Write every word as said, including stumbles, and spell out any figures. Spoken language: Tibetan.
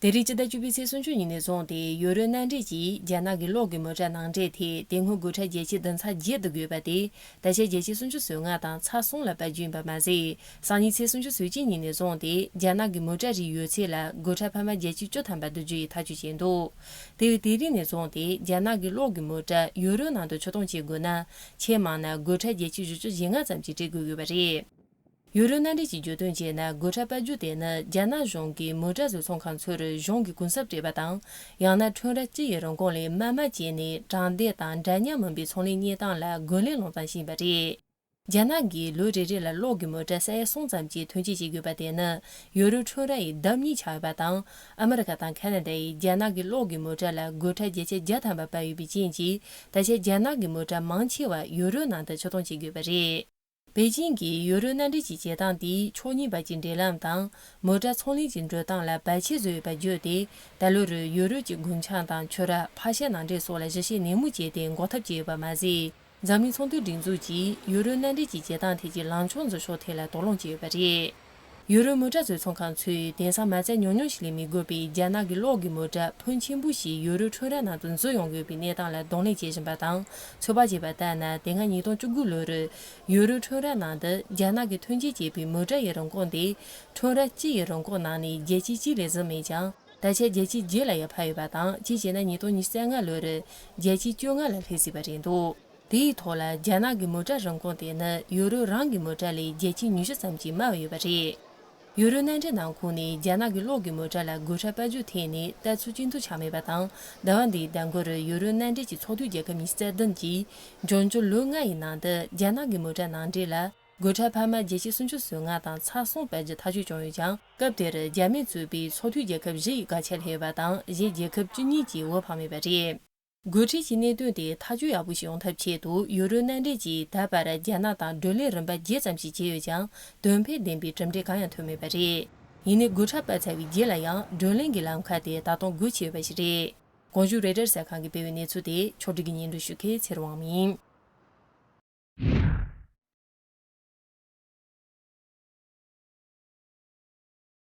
དེ་རིང་སྤྱི་ཟླ་བཅུ་པའི་ཚེས་སུམ་ཅུ་ཉིན་ནས་བཟུང་སྟེ་ཡུ་རོབ་མནའ་འབྲེལ་གྱིས་རྒྱ་ནག་གི་གློག་གི་མོ་ཊ་ནང་འདྲེན་ཐད་དེ་སྔོན་སྒོ་ཁྲལ་བརྒྱ་ཆ་བདུན་ཚེག་བརྒྱད་བསྡུ་དགོས་པ་དེ་ད་ཆ་བརྒྱ་ཆ་སུམ་ཅུ་སོ་ལྔ་དང་ཚེག་གསུམ་ལ་སྤར་རྒྱུ་ཡིན་པ་མ་ཟད། སང་ཉིན་ཚེས་སུམ་ཅུ་སོ་གཅིག་ཉིན་ནས་བཟུང་སྟེ་རྒྱ་ནག་གི་མོ་ཊ་རིགས་ཡོད་ཚད་ལ་སྒོ་ཁྲལ་འཕར་མ་བརྒྱ་ཆ་བཅུ་ཐམ་པ་བསྡུ་རྒྱུ་ཡི་ཐག་གཅོད་བྱས་འདུག་དེ་བས་དེ་རིང་ནས་བཟུང་སྟེ་རྒྱ་ནག་གི་གློག་གི་མོ་ཊ་ཡུ་རོབ་ནང་དུ་ཕྱིར་གཏོང་བྱེད་དགོས་ན། ཆེས་མང་ན་སྒོ་ཁྲལ་བརྒྱ་ཆ་བཞི་ཅུ་ཞེ་ལྔ་ཙམ་གྱིས་སྤྲད་དགོས་ཡོད་པ་རེད། ཡུ་རོབ་མནའ་འབྲེལ་གྱིས་བརྗོད་དོན་བྱས་ན། སྒོ་ཁྲལ་སྤར་རྒྱུ་དེ་ནི་རྒྱ་ནག་གཞུང་གིས་མོ་ཊ་བཟོ་ཚོང་ཁང་ཚོར་གཞུང་གི་གུན་གསབ་སྤྲད་པ་དང་། ཡང་ན་ཁྲོམ་ར་སྤྱི་ཡི་རིན་གོང་ལས་དམའ་དམའ་བྱས་ནས་དྲང་བདེན་དང་འདྲ་མཉམ་མིན་པའི་ཚོང་ལས་གཉེར་སྟངས་ལ་རྒོལ་ལན་སློང་སྟངས་ཤིག་ཡིན་པ་རེད། རྒྱ་ནག་གིས་ལོ་རེ་རེ་ལ་གློག་གི་མོ་ཊ་ས་ཡ་གསུམ་ཙམ་གྱི་ཐོན་སྐྱེད་བྱེད་དགོས་པ་དེ་ནི་ཡུ་རོབ་ཁྲོམ་ར་ཡི་ལྡབ་གཉིས་ཆགས་ཡོད་པ་དང་། ཨ་མི་རི་ཀ་དང་ཁ་ན་ཌ་ཡིས་རྒྱ་ནག་གི་གློག་གི་མོ་ཊ་ལ་སྒོ་ཁྲལ་བརྒྱ་ཆ་བརྒྱ་ཐམ་པ་སྤར་ཡོད་པའི་རྐྱེན་གྱིས། ད་ཆ་རྒྱ་ནག་གི་མོ་ཊ་མང་ཆེ་བ་ཡུ་རོབ་ནང་དུ་ཕྱིར་གཏོང་བྱེད་དགོས་པ་རེད། པེ་ཅིང་གིས་ཡུ་རོབ་མནའ་འབྲེལ་གྱི་བྱེད་སྟངས་དེས་ཕྱོགས་གཉིས་བར་གྱི་འབྲེལ་ལམ་དང་མོ་ཊ་ཚོང་ལས་ཀྱི་འགྲོ་སྟངས་ལ་བར་ཆད་བཟོས་ཡོད་པ་བརྗོད་དེ། ད་ལོ་རུ་ཡུ་རོབ་ཀྱི་རྒུན་ཆང་དང་ཆུ་རགས། ཕག་ཤ་ནང་འདྲེན་སོགས་ལ་ཞིབ་བཤེར་ནན་མོ་བྱས་ཏེ་འགོག་ཐབས་བྱས་ཡོད་པ་མ་ཟད། འཛམ་གླིང་ཚོང་དོན་སྒྲིག་འཛུགས་ཀྱིས་ཡུ་རོབ་མནའ་འབྲེལ་གྱི་བྱེད་སྟངས་ཐད་ཀྱི་ལངས་ཕྱོགས་འཛིན་ཕྱོགས་ཐད་ལ་དོགས་སློང་བྱས་ཡོད་པ་རེད། ཡུ་རོབ་མོ་ཊ་བཟོ་ཚོང་ཁང་ཚོས་དེང་སང་མ་རྩ་ཉུང་ཉུང་ཞིག་ལས་མི་དགོས་པའི་རྒྱ་ནག་གི་གློག་གི་མོ་ཊ་ཕོན་ཆེན་པོ་ཞིག་ཡུ་རོབ་ཁྲོམ་ར་ནང་དུ་འཛུལ་ཡོང་དགོས་པའི་གནས་སྟངས་ལ་གདོང་ལེན་བྱེད་བཞིན་པ་དང་། ཚོད་དཔག་བྱས་པ་ལྟར་ན། དེ་སྔ་ཉིས་སྟོང་བཅུ་དགུ་ལོར་ཡུ་རོབ་ཁྲོམ་ར་ནང་དུ་རྒྱ་ནག་གིས་ཐོན་སྐྱེད་བྱས་པའི་མོ་ཊ་ཡི་རིན་གོང་དེ་ཁྲོམ་ར་སྤྱི་ཡི་རིན་གོང་ནང་ནས་བརྒྱ་ཆ་གཅིག་ལས་ཟིན་མེད་ཀྱང་། ད་ཆ་བརྒྱ་ཆ་བརྒྱད་ལ་ཡར་འཕར་ཡོད་པ་དང་། གཅིག་བྱས་ན་ཉིས་སྟོང་ཉི་ཤུ་རྩ་ལྔ་ལོར་བརྒྱ་ཆ་བཅོ་ལྔ་ལ་སླེབས་སྲིད་པ་རེད་འདུག་དེའི་ཐོག་ལ་རྒྱ་ནག་གི་མོ་ཊ་རིན་གོང་དེ་ནི་ཡུ་རོབ་རང་གི་མོ་ཊ་ལས་བརྒྱ་ཆ་ཉི་ཤུ་ཙམ་གྱིས་དམའ་བ་ཡོད་པ་རེད། ཡུ་རོབ་མནའ་འབྲེལ་ནང་ཁུལ་ནས་རྒྱ་ནག་གི་གློག་གི་མོ་ཊ་ལ་སྒོ་ཁྲལ་སྤར་རྒྱུ་ཐད་ནས་ལྟ་ཚུལ་གཅིག་མཐུན་ཆགས་མེད་པ་དང་། ཟླ་བ་འདིའི་ཟླ་འགོར་ཡུ་རོབ་མནའ་འབྲེལ་གྱི་ཚོགས་འཐུས་རྒྱལ་ཁབ་ཉི་ཤུ་རྩ་བདུན་གྱིས་འབྱུང་འགྱུར་ལོ་ལྔ་ཡི་ནང་དུ་རྒྱ་ནག་གི་མོ་ཊ་ནང་འདྲེན་ལ་སྒོ་ཁྲལ་འཕར་མ་བརྒྱ་ཆ་སུམ་ཅུ་སོ་ལྔ་དང་ཚེག་གསུམ་སྤར་རྒྱུ་ཐག་གཅོད་བྱུང་ཡོད་ཀྱང་། སྐབས་དེར་རྒྱ་མིས་གཙོས་པའི་ཚོགས་འཐུས་རྒྱལ་ཁབ་བཞི་ཡིས་བཀག་ཆ་ལྷོད་ཡོད་པ་དང་། གཞན་རྒྱལ་ཁབ་བཅུ་གཉིས་ཀྱིས་འོས་འཕངས་མེད་པ་རེད། སྒོ་ཁྲལ་གྱི་གནད་དོན་དེ་ཐག་གཅོད་ཡག་པོ་ཞིག་ཡོང་ཐབས་ཆེད་དུ་ཡུ་རོབ་མནའ་འབྲེལ་གྱིས་ད་བར་རྒྱ་ནག་དང་བགྲོ་གླེང་རིམ་པ་བརྒྱད་ཙམ་ཞིག་བྱས་ཡོད་ཀྱང་། དོན་ཕན་ལྡན་པའི་གྲུབ་འབྲས་གང་ཡང་ཐོན་མེད་པ་རེད། ཡིན་ནའི་སྒོ་ཁྲལ་སྤར་ཚར་བའི་རྗེས་ལ་ཡང་བགྲོ་གླེང་གི་ལམ་ཁ་དེ་ད་དུང་རྒུད་ཆེ་ཡོད་པ་ཞིག་རེད། གོང་ཞུས་རོའི་ཊར་གསར་ཁང་གིས་སྤེལ་བའི་གནས་ཚུལ་དེ་ཕྱོགས་སྒྲིག་གིས་སྙན་སྒྲོན་ཞུ་མཁན་ཚེ་རིང་དབང་མོ་ཡིན།